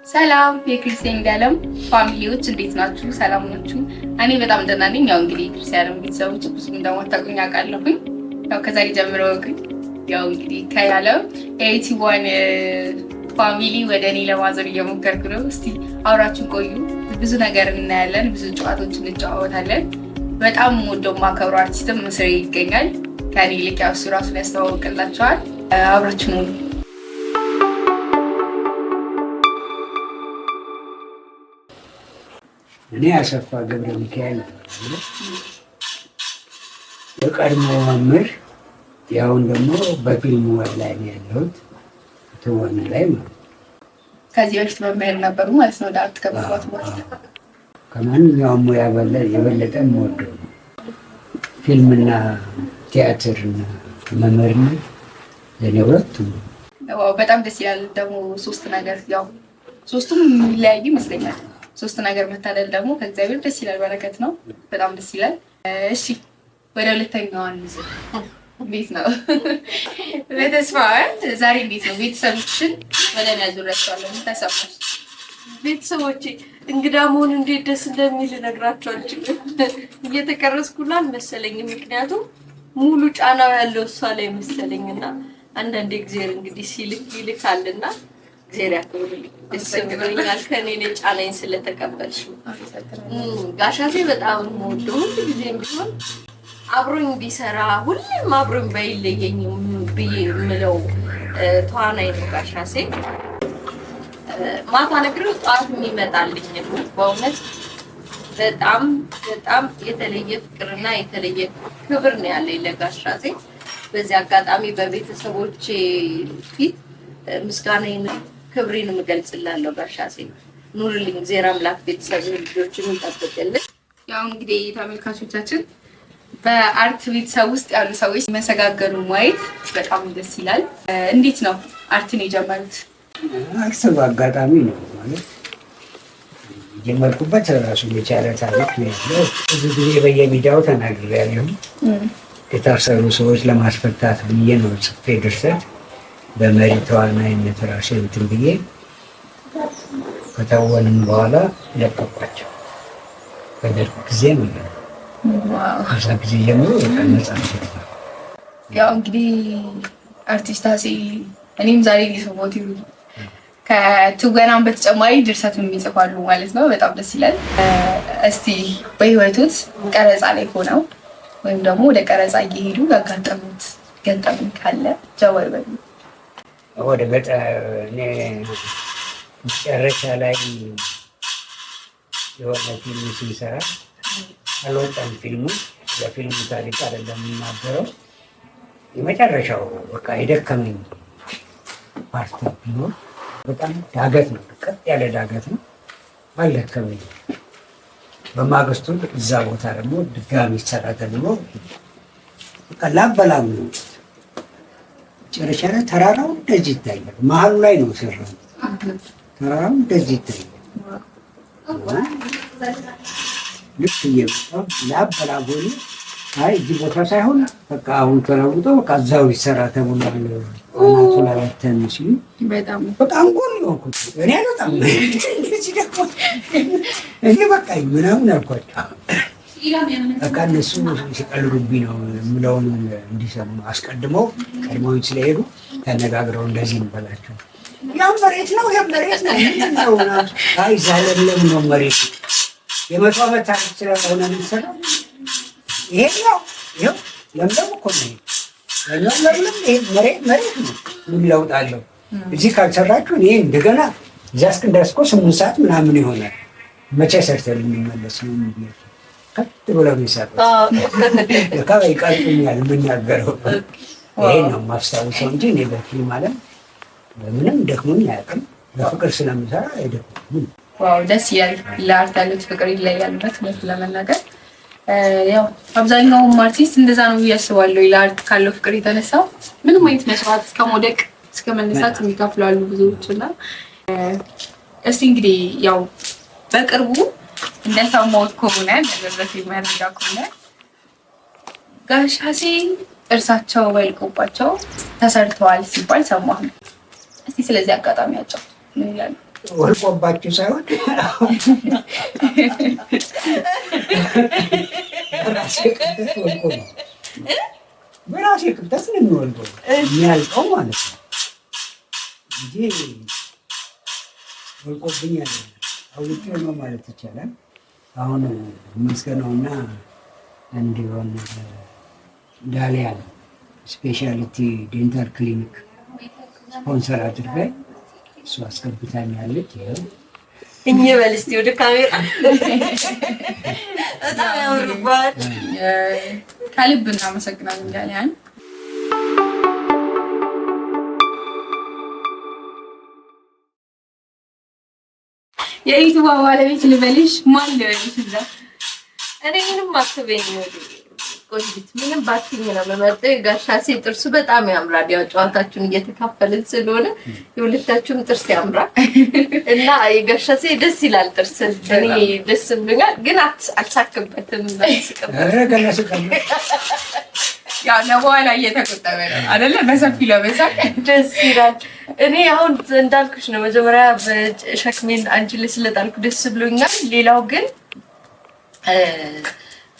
ሰላም የክርስቲያን ዓለም family ዎች እንዴት ናችሁ? ሰላም ናችሁ? እኔ በጣም ደህና ነኝ። ያው እንግዲህ የክርስቲያን ቤተሰቦች ብዙ እንደማታውቁኝ አውቃለሁኝ። ያው ከዛሬ ጀምሮ ግን ያው እንግዲህ ከያለም የዩቲዩቧን family ወደ እኔ ለማዞር እየሞከርኩ ነው። እስቲ አብራችሁን ቆዩ። ብዙ ነገር እናያለን፣ ብዙ ጨዋታዎች እንጨዋወታለን። በጣም ወደው ማከብረው አርቲስትም ምስሬ ይገኛል። ከኔ ይልቅ ያው እሱ ራሱን ያስተዋውቅላቸዋል። አብራችሁን ሁኑ። እኔ አሰፋ ገብረ ሚካኤል የቀድሞ መምህር፣ ያሁን ደግሞ በፊልም ላይ ነው ያለሁት፣ ትወና ላይ ማለት ነው። ከዚህ በፊት መምህር ነበሩ ማለት ነው። ወደ art ከመግባቱ በፊት። ከማንኛውም ሙያ የበለጠ የምወደው ነው ፊልምና ቲያትርና መምህርነት ለእኔ ሁለቱም ነው። Wow፣ በጣም ደስ ይላል። ደግሞ ሶስት ነገር፣ ያው ሶስቱም የሚለያዩ ይመስለኛል። ሶስት ነገር መታደል ደግሞ ከእግዚአብሔር ደስ ይላል፣ በረከት ነው። በጣም ደስ ይላል። እሺ፣ ወደ ሁለተኛዋ እንዙር። እንዴት ነው በተስፋ ዛሬ እንዴት ነው ቤተሰቦችሽን ወደ እኔ አዙሬያቸዋለሁ። ምን ተሰማሽ? ቤተሰቦቼ እንግዳ መሆን እንዴት ደስ እንደሚል እነግራቸው አልችልም። እየተቀረጽኩላ አልመሰለኝም። ምክንያቱም ሙሉ ጫናው ያለው እሷ ላይ መሰለኝ እና አንዳንዴ እግዚአብሔር እንግዲህ ሲልክ ይልካልና እግዚአብሔር ያክብርልኝ። ደስ ብሎኛል ከእኔ ላይ ጫናኝ ስለተቀበልሽው። ጋሻሴ በጣም የምወደው፣ ሁል ጊዜም ቢሆን አብሮኝ ቢሰራ ሁሌም አብሮኝ ባይለየኝም ብዬ የምለው ተዋናይ ነው ጋሻሴ። ማታ ነግሬው ጠዋት የሚመጣልኝ ነው። በእውነት በጣም በጣም የተለየ ፍቅርና የተለየ ክብር ነው ያለኝ ለጋሻሴ። በዚህ አጋጣሚ በቤተሰቦቼ ፊት ምስጋናዬን ክብሬን እገልጽላለሁ። ጋሻሴ ኑርልኝ፣ እግዚአብሔር አምላክ ቤተሰብ ልጆችን ይጠብቅልን። ያው እንግዲህ ተመልካቾቻችን በ art ቤተሰብ ውስጥ ያሉ ሰዎች መሰጋገሩ ማየት በጣም ደስ ይላል። እንዴት ነው art ን የጀመሩት? Art በአጋጣሚ ነው፣ ማለት የጀመርኩበት ራሱን የቻለ ታሪክ ነው ያለው። ብዙ ጊዜ በየሚዲያው ተናግሬያለሁ። የታሰሩ ሰዎች ለማስፈታት ብዬ ነው ጽፌ ድርሰት በመሪ ተዋናይነት ራሴ እንትን ብዬ ከተወንም በኋላ ለቀቋቸው። በደርግ ጊዜ ማለት ነው። ከዛ ጊዜ ጀምሮ በቃ ነፃ ነው። ያው እንግዲህ አርቲስት አሴ እኔም ዛሬ የሰማሁት ከትወናም በተጨማሪ ድርሰትም ይጽፋሉ ማለት ነው። በጣም ደስ ይላል። እስቲ በህይወቱት ቀረጻ ላይ ሆነው ወይም ደግሞ ወደ ቀረጻ እየሄዱ ያጋጠሙት ገጠመኝ ካለ ጀባ ይበሉ። ወደ ገጠር እኔ መጨረሻ ላይ የሆነ ፊልም ስንሰራ አልወጣም ፊልሙ። ለፊልሙ ታሪክ አይደለም የምናገረው። የመጨረሻው በቃ የደከመኝ part ቢኖር በጣም ዳገት ነው፣ ቀጥ ያለ ዳገት ነው። አልደከመኝ። በማግስቱ እዛ ቦታ ደግሞ ድጋሚ ይሰራ ተብሎ በቃ ላብ በላብ ነው። መጨረሻ ላይ ተራራው እንደዚህ ይታያል። መሀሉ ላይ ነው ሰራ። ተራራው እንደዚህ ይታያል። ልክ እየመጣሁ ላብ በላብ ሆኜ አይ እዚህ ቦታ ሳይሆን በቃ አሁን ተለውጦ በቃ እዛው ይሰራ ተብሏል። አናቱ ላይ ወተን ሲሉ በጣም በጣም ጎን ሆንኩት። እኔ አልወጣም እንደዚህ ደግሞ እኔ በቃ ምናምን አልኳቸው። በቃ እነሱ ሲቀልዱብኝ ነው የምለውን እንዲሰሙ አስቀድመው ቀድመውኝ ስለሄዱ ተነጋግረው እንደዚህ እንበላቸው። ያም መሬት ነው ያም መሬት ነው ምንድን ነው ምናምን። አይ እዛ ለምለም ነው መሬቱ፣ የ100 ዓመት ታሪክ ስለሆነ የሚሰራው ይሄኛው ይኸው ለምለም እኮ ነው። ያኛው ለምለም፣ ይሄ መሬት መሬት ነው። ምን ለውጥ አለው? እዚህ ካልሰራችሁ እኔ እንደገና እዚያ እስክንደርስ እኮ 8 ሰዓት ምናምን ይሆናል። መቼ ሰርተን ልንመለስ ነው? የሚል ከት ብለው ነው የሰሩት። ለካ ይቀርጡኛል የምናገረው። ይሄን ነው የማስታውሰው እንጂ እኔ በፊልም ዓለም በምንም ደክሞኝ አያውቅም። በፍቅር ስለምሰራ አይደክመኝም። Wow፣ ደስ ይላል። ለ art ያሉት ፍቅር ይለያል። እውነት ለመናገር ያው አብዛኛውም አርቲስት እንደዛ ነው ብዬ አስባለሁ። ለ art ካለው ፍቅር የተነሳ ምንም አይነት መስዋዕት እስከ መውደቅ እስከ መነሳት የሚከፍሉ አሉ ብዙዎች። እና እስቲ እንግዲህ ያው በቅርቡ እንደሰማሁት ከሆነ፣ እንደደረሰኝ መረጃ ከሆነ ጋሽ አሴ ጥርሳቸው ወልቆባቸው ተሰርተዋል ሲባል ሰማሁ። እስቲ ስለዚህ አጋጣሚ ያጫው ምን ይላሉ? ወልቆባችሁ ሳይሆን በራሴ ክብደት ወልቆ ነው። በራሴ ክብደት ነው የሚወልቀው የሚያልቀው ማለት ነው እንጂ ወልቆብኝ አይደለም። አውልቄው ነው ማለት ይቻላል። አሁን መስገነውና እንዲሆን ዳሊያን Specialty Dental Clinic ስፖንሰር አድርጋኝ እሱ አስገብታኛለች። ይኸው እኚህ በል እስኪ ወደ ካሜራ፣ በጣም ያምርባል። ከልብ እናመሰግናለን ዳሊያን። የ YouTube ባለቤት ልበልሽ ማን ልበልሽ? እዛ እኔ ምንም አትበይኝ ቆንጂት፣ ምንም ባትይኝ ነው የምመርጠው። የጋሻሴ ጥርሱ በጣም ያምራል። ያው ጨዋታችሁን እየተካፈልን ስለሆነ የሁለታችሁም ጥርስ ያምራል እና የጋሻሴ ደስ ይላል ጥርስ። እኔ ደስ ብሎኛል፣ ግን አልሳክበትም። አልስቅበትም። ኧረ ገና ስቀምጥ ያው ለበኋላ እየተቆጠበ ነው አይደለ? በሰፊው ለመሳቅ ደስ ይላል። እኔ አሁን እንዳልኩሽ ነው፣ መጀመሪያ በሸክሜን አንቺ ላይ ስለጣልኩ ደስ ብሎኛል። ሌላው ግን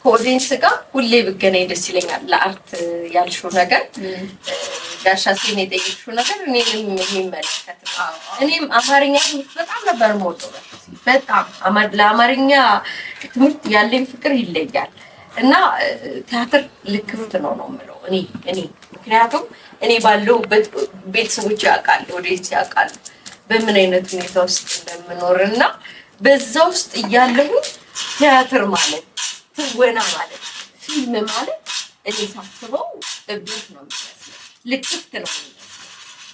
ከ audience ጋር ሁሌ ብገናኝ ደስ ይለኛል። ለ art ያልሽው ነገር፣ ጋሻሴን የጠየቅሽው ነገር እኔንም የሚመለከት ነው። እኔም አማርኛ ትምህርት በጣም ነበር የምወደው። በጣም ለአማርኛ ትምህርት ያለኝ ፍቅር ይለያል እና ቲያትር ልክፍት ነው ነው የምለው እኔ፣ ምክንያቱም እኔ ባለሁበት ቤተሰቦች ያውቃሉ፣ audience ያውቃሉ በምን አይነት ሁኔታ ውስጥ እንደምኖር፣ እና በዛ ውስጥ እያለሁ ቲያትር ማለት፣ ትወና ማለት፣ ፊልም ማለት እኔ ሳስበው እብደት ነው የሚመስለው፣ ልክፍት ነው የሚመስለው።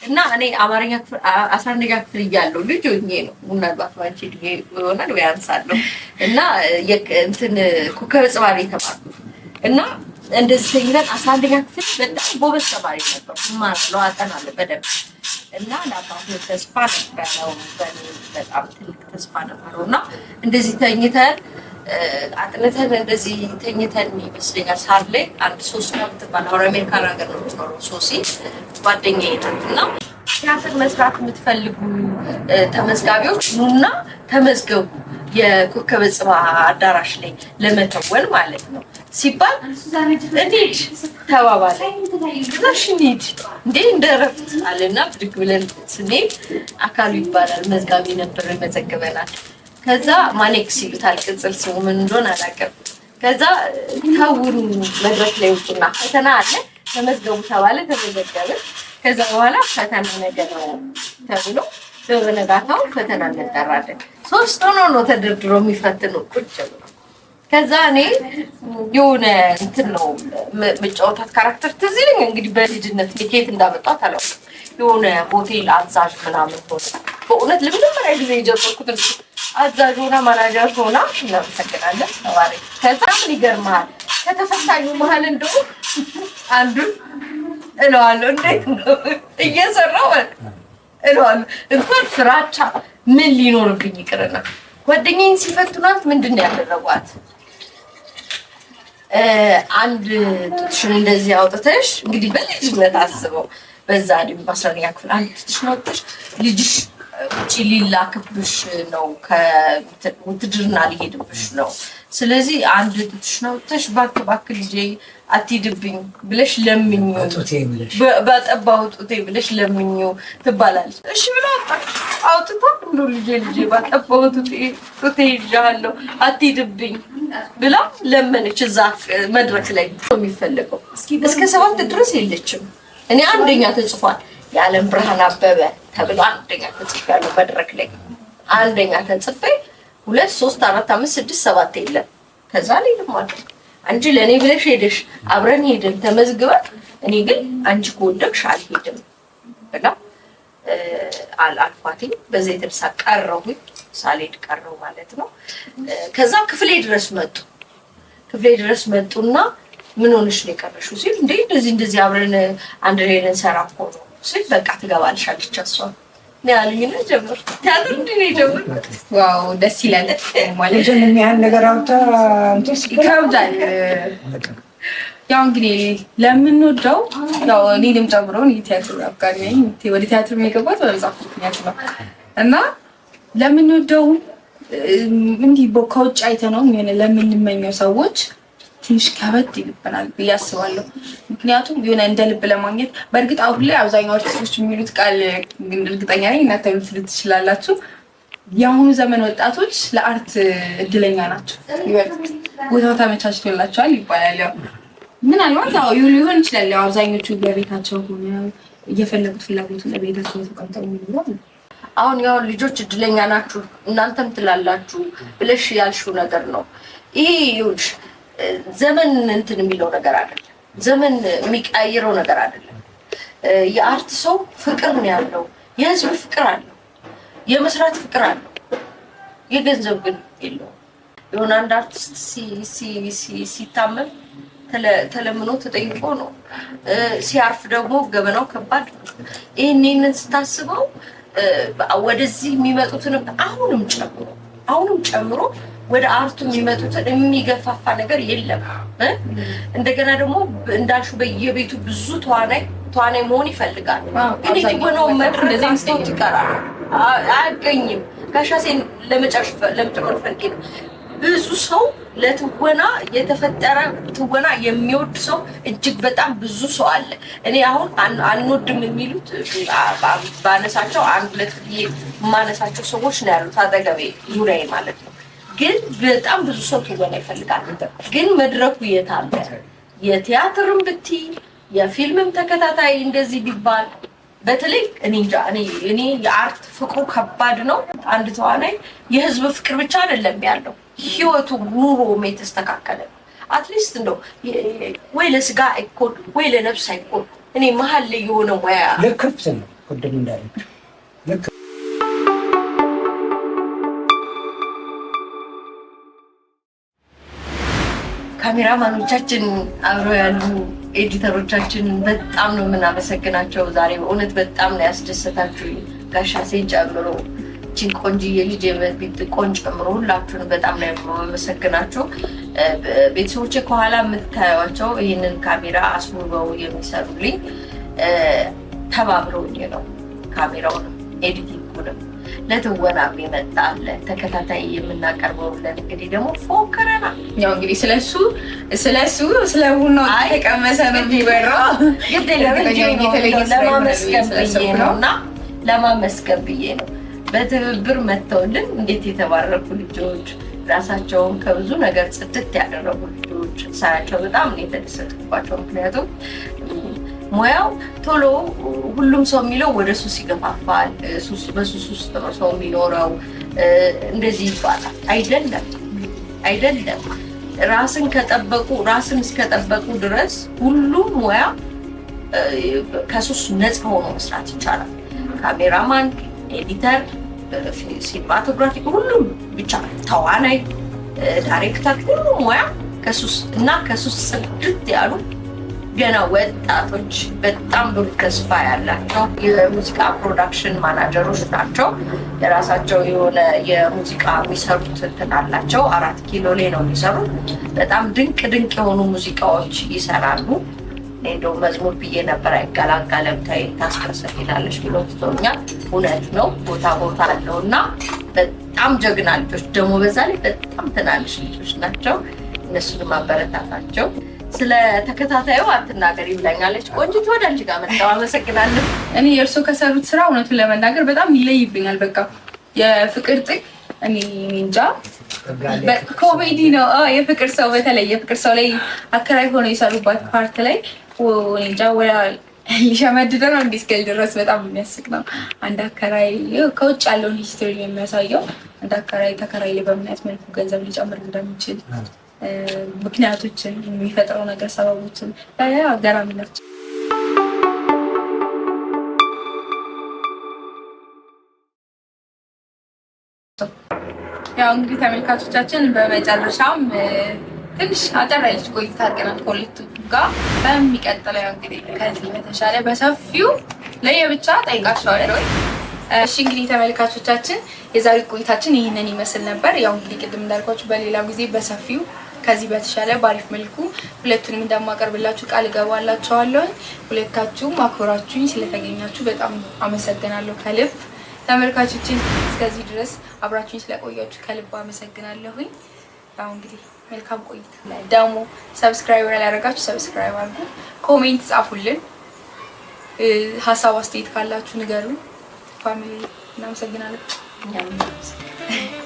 እና እኔ አማርኛ ክፍል 11ኛ ክፍል እያለሁ ልጅ ሆኜ ነው፣ ምናልባት ባንቺ እድሜ ይሆናል ወይ አንሳለሁ፣ እና እንትን ኮከበ ጽባህ ነው የተማርኩት። እና እንደዚህ ተኝተን 11ኛ ክፍል በጣም ጎበዝ ተማሪ ነበር። እማራለሁ፣ አጠናለሁ በደንብ። እና ለአባቴ ተስፋ ነበረው፣ በእኔ በጣም ትልቅ ተስፋ ነበረው። እና እንደዚህ ተኝተን አጥንተን እንደዚህ ተኝተን ይመስለኛል ሳር ላይ አንድ ሶስት ነው የምትባል፣ አሁን አሜሪካን ሀገር ነው የምትኖረው፣ ሶሲ ጓደኛዬ ናት። እና ቲያትር መስራት የምትፈልጉ ተመዝጋቢዎች ኑና ተመዝገቡ የኮከበ ጽባህ አዳራሽ ላይ ለመተወን ማለት ነው ሲባል እንሂድ ተባባለ። እሺ እንሂድ እንዴ እንደ እረፍት አለና ብድግ ብለን ስንሄድ አካሉ ይባላል መዝጋቢ ነበር፣ ይመዘግበናል። ከዛ ማኔክስ ይሉታል፣ ቅጽል ስሙ ምን እንደሆነ አላውቅም። ከዛ ተውኑ መድረክ ላይ ውጡና ፈተና አለ ተመዝገቡ ተባለ፣ ተመዘገብን። ከዛ በኋላ ፈተና ነገ ነው ተብሎ በበነጋታው ፈተና እንጠራለን። ሶስት ሆኖ ነው ተደርድሮ የሚፈትኑ ቁጭ ብሎ። ከዛ እኔ የሆነ እንትን ነው መጫወታት character ትዝ ይለኝ፣ እንግዲህ በልጅነት ከየት እንዳመጣት አላውቅም። የሆነ ሆቴል አዛዥ ምናምን ሆነ፣ በእውነት ለመጀመሪያ ጊዜ የጀመርኩት አዛዥ ሆና፣ ማናጀር ሆና። እናመሰግናለን ተባረክ። ከዛ ምን ይገርምሃል፣ ከተፈታኙ መሀል እንደው አንዱን እለዋለሁ፣ እንዴት ነው እየሰራው እለዋለሁ። እንኳን ፍራቻ ምን ሊኖርብኝ ይቅርና ጓደኛዬን ሲፈትኗት ምንድን ነው ያደረጓት? አንድ ጡትሽን እንደዚህ አውጥተሽ፣ እንግዲህ በልጅነት አስበው፣ በዛ እድሜ በ11ኛ ክፍል፣ አንድ ጡትሽን አውጥተሽ ልጅሽ ውጭ ሊላክብሽ ነው፣ ከውትድርና ሊሄድብሽ ነው። ስለዚህ አንድ ጡትሽን አውጥተሽ እባክህ እባክህ ልጄ አትሂድብኝ ብለሽ ለምኚው፣ በጡቴ ብለሽ፣ ባጠባው ጡቴ ብለሽ ለምኚው ትባላለች። እሺ ብላ አወጣች። አውጥታ እንደው ልጄ ልጄ ባጠባው ጡቴ ይዣለሁ አትሂድብኝ ብላ ለመነች። እዛ መድረክ ላይ የሚፈለገው እስከ 7 ድረስ የለችም። እኔ አንደኛ ተጽፏል፣ የዓለም ብርሃን አበበ ተብሎ አንደኛ ተጽፌያለሁ። መድረክ ላይ አንደኛ ተጽፌ 2፣ 3፣ 4፣ 5፣ 6፣ 7 የለም። ከዛ ላይ ማለት አንቺ ለእኔ ብለሽ ሄደሽ አብረን ሄደን ተመዝግበን፣ እኔ ግን አንቺ ከወደቅሽ አልሄድም ብላ አልኳትኝ። በዛ የተነሳ ቀረሁኝ፣ ሳልሄድ ቀረሁ ማለት ነው። ከዛ ክፍሌ ድረስ መጡ። ክፍሌ ድረስ መጡና ምን ሆነሽ ነው የቀረሽው ሲል፣ እንዴ እንደዚህ እንደዚህ አብረን አንድ ላይ ልንሰራ እኮ ነው ሲል፣ በቃ ትገባለሽ አለች እሷ ነው ያሉኝና ጀመርኩ። ቲያትር እንዲህ ነው የጀመርኩት። Wow፣ ደስ ይላል ማለት ልጅን የሚያህል ነገር አውጥታ እንትን ስትል ይከብዳል። ያው እንግዲህ ለምንወደው፣ ያው እኔንም ጨምሮ እኔ ቲያትር አፍቃሪ ነኝ። ወደ ቲያትር የገባሁት በመጽሐፍ ምክንያት ነው እና ለምንወደው እንዲህ ከውጭ አይተነው የሆነ ለምንመኘው ሰዎች ትንሽ ከበድ ይልብናል ብዬ አስባለሁ። ምክንያቱም የሆነ እንደ ልብ ለማግኘት፣ በእርግጥ አሁን ላይ አብዛኛው አርቲስቶች የሚሉት ቃል እርግጠኛ ነኝ እናንተ ልትሉ ትችላላችሁ። የአሁኑ ዘመን ወጣቶች ለ art እድለኛ ናቸው፣ ይበልጥ ቦታው ተመቻችቶላቸዋል ይባላል። ያው ምናልባት ያው ሊሆን ይችላል። ያው አብዛኞቹ በቤታቸው ሆነው እየፈለጉት ፍላጎቱን ለቤታቸው ተቀምጠው የሚኖሩ አሉ። አሁን ያው ልጆች እድለኛ ናችሁ እናንተም ትላላችሁ ብለሽ ያልሽው ነገር ነው። ይሄ ይኸውልሽ ዘመን እንትን የሚለው ነገር አይደለም። ዘመን የሚቀያይረው ነገር አይደለም። የ art ሰው ፍቅር ነው ያለው። የህዝብ ፍቅር አለው፣ የመስራት ፍቅር አለው። የገንዘብ ግን የለውም። የሆነ አንድ አርቲስት ሲታመም ተለምኖ ተጠይቆ ነው። ሲያርፍ ደግሞ ገበናው ከባድ ነው። ይህንን ስታስበው ወደዚህ የሚመጡትን አሁንም ጨምሮ ወደ art ኡ የሚመጡትን የሚገፋፋ ነገር የለም። እንደገና ደግሞ እንዳልሽው በየቤቱ ብዙ ተዋናይ ተዋናይ መሆን ይፈልጋል፣ ግን የትወናው መድረክ አጥቶት ይቀራል፣ አያገኝም። ጋሻሴን ለመጨመር ፈልጌ ነው። ብዙ ሰው ለትወና የተፈጠረ፣ ትወና የሚወድ ሰው እጅግ በጣም ብዙ ሰው አለ። እኔ አሁን አንወድም የሚሉት ባነሳቸው አንድ ሁለት ብዬ የማነሳቸው ሰዎች ነው ያሉት አጠገቤ ዙሪያዬ ማለት ነው። ግን በጣም ብዙ ሰው ትወና ይፈልጋል። ግን መድረኩ የት አለ? የቲያትርም ብትይ የፊልምም ተከታታይ እንደዚህ ቢባል በተለይ እኔ እንጃ፣ እኔ የ art ፍቅሩ ከባድ ነው። አንድ ተዋናይ የህዝብ ፍቅር ብቻ አይደለም ያለው፣ ህይወቱ ኑሮም የተስተካከለ ነው። At least እንደው ወይ ለስጋ አይኮን ወይ ለነፍስ አይኮን፣ እኔ መሀል ላይ የሆነ ሙያ ልክፍት ነው፣ ቅድም እንዳለችው ልክ ካሜራማኖቻችን፣ አብረው ያሉ editor ኦቻችን በጣም ነው የምናመሰግናቸው። ዛሬ በእውነት በጣም ነው ያስደሰታችሁ። ጋሻሴን ጨምሮ፣ ቺን ቆንጅዬ ልጅ ቆን ጨምሮ ሁላችሁን በጣም ነው የማመሰግናችሁ። ቤተሰቦቼ፣ ከኋላ የምታዩቸው ይህንን ካሜራ አስውበው የሚሰሩልኝ ተባብረውኝ ነው። ካሜራውንም editing ኡንም ለትወናም የመጣ አለ። ተከታታይ የምናቀርበው ብለን እንግዲህ ደግሞ ፎክረናል። ያው እንግዲህ ስለሱ ስለ ቡናው ተቀመሰ ነው የሚበራው። ግድ የለም ለማመስገን ብዬ ነው እና ለማመስገን ብዬ ነው። በትብብር መጥተውልን እንዴት የተባረኩ ልጆች፣ ራሳቸውን ከብዙ ነገር ጽድት ያደረጉ ልጆች ሳያቸው በጣም ነው የተደሰትኩባቸው። ምክንያቱም ሙያው ቶሎ ሁሉም ሰው የሚለው ወደ ሱስ ይገፋፋል፣ በሱስ ውስጥ ነው ሰው የሚኖረው፣ እንደዚህ ይባላል። አይደለም፣ አይደለም። ራስን ከጠበቁ፣ ራስን እስከጠበቁ ድረስ ሁሉም ሙያ ከሱስ ነፃ ሆኖ መስራት ይቻላል። Cameraman፣ editor፣ cinematography፣ ሁሉም ብቻ ተዋናይ፣ ዳይሬክተር፣ ሁሉም ሙያ ከሱስ እና ከሱስ ጽድት ያሉ ገና ወጣቶች በጣም ብሩህ ተስፋ ያላቸው የሙዚቃ production manager ኦች ናቸው። የራሳቸው የሆነ የሙዚቃ የሚሰሩት እንትን አላቸው። 4 ኪሎ ላይ ነው የሚሰሩት። በጣም ድንቅ ድንቅ የሆኑ ሙዚቃዎች ይሰራሉ። እኔ እንደው መዝሙር ብዬ ነበር፣ አይቀላቀለም ተይ ታስቀሰፊናለሽ ብሎ ትቶኛል። እውነት ነው፣ ቦታ ቦታ አለው እና በጣም ጀግና ልጆች ደግሞ በዛ ላይ በጣም ትናንሽ ልጆች ናቸው። እነሱንም ማበረታታቸው። ስለ ተከታታዩ አትናገሪ ብላኛለች። ቆንጂት፣ ወደ አንቺ ጋር መጣሁ። አመሰግናለሁ። እኔ የእርሶ ከሰሩት ስራ እውነቱን ለመናገር በጣም ይለይብኛል። በቃ የፍቅር ጥግ እኔ እንጃ ኮሜዲ ነው። የፍቅር ሰው፣ በተለይ የፍቅር ሰው ላይ አከራይ ሆነው የሰሩባት part ላይ እንጃ ሊሸመድደ ነው እንዲህ እስክል ድረስ በጣም የሚያስቅ ነው። አንድ አከራይ ከውጭ ያለውን history የሚያሳየው፣ አንድ አከራይ ተከራይ ላይ በምን አይነት መልኩ ገንዘብ ሊጨምር እንደሚችል ምክንያቶችን የሚፈጥረው ነገር ሰበቦችን ገራሚ ናቸው። ያው እንግዲህ ተመልካቾቻችን፣ በመጨረሻም ትንሽ አጠር ያለች ቆይታ አድርገናል ከሁለቱ ጋር። በሚቀጥለው ያው እንግዲህ ከዚህ በተሻለ በሰፊው ለየብቻ ጠይቃቸዋለሁ። እሺ እንግዲህ ተመልካቾቻችን፣ የዛሬ ቆይታችን ይህንን ይመስል ነበር። ያው እንግዲህ ቅድም እንዳልኳችሁ በሌላ ጊዜ በሰፊው ከዚህ በተሻለ በአሪፍ መልኩ ሁለቱንም እንደማቀርብላችሁ ቃል እገባላችኋለሁ። ሁለታችሁም አክብራችሁኝ ስለተገኛችሁ በጣም አመሰግናለሁ ከልብ። ተመልካቾቼ እስከዚህ ድረስ አብራችሁኝ ስለቆያችሁ ከልብ አመሰግናለሁኝ። ያው እንግዲህ መልካም ቆይታ። ደግሞ subscribe ያላደረጋችሁ subscribe አድርጉ፣ comment ጻፉልን፣ ሀሳብ አስተያየት ካላችሁ ንገሩን። Family እናመሰግናለን። እኛም እናመሰግናለን።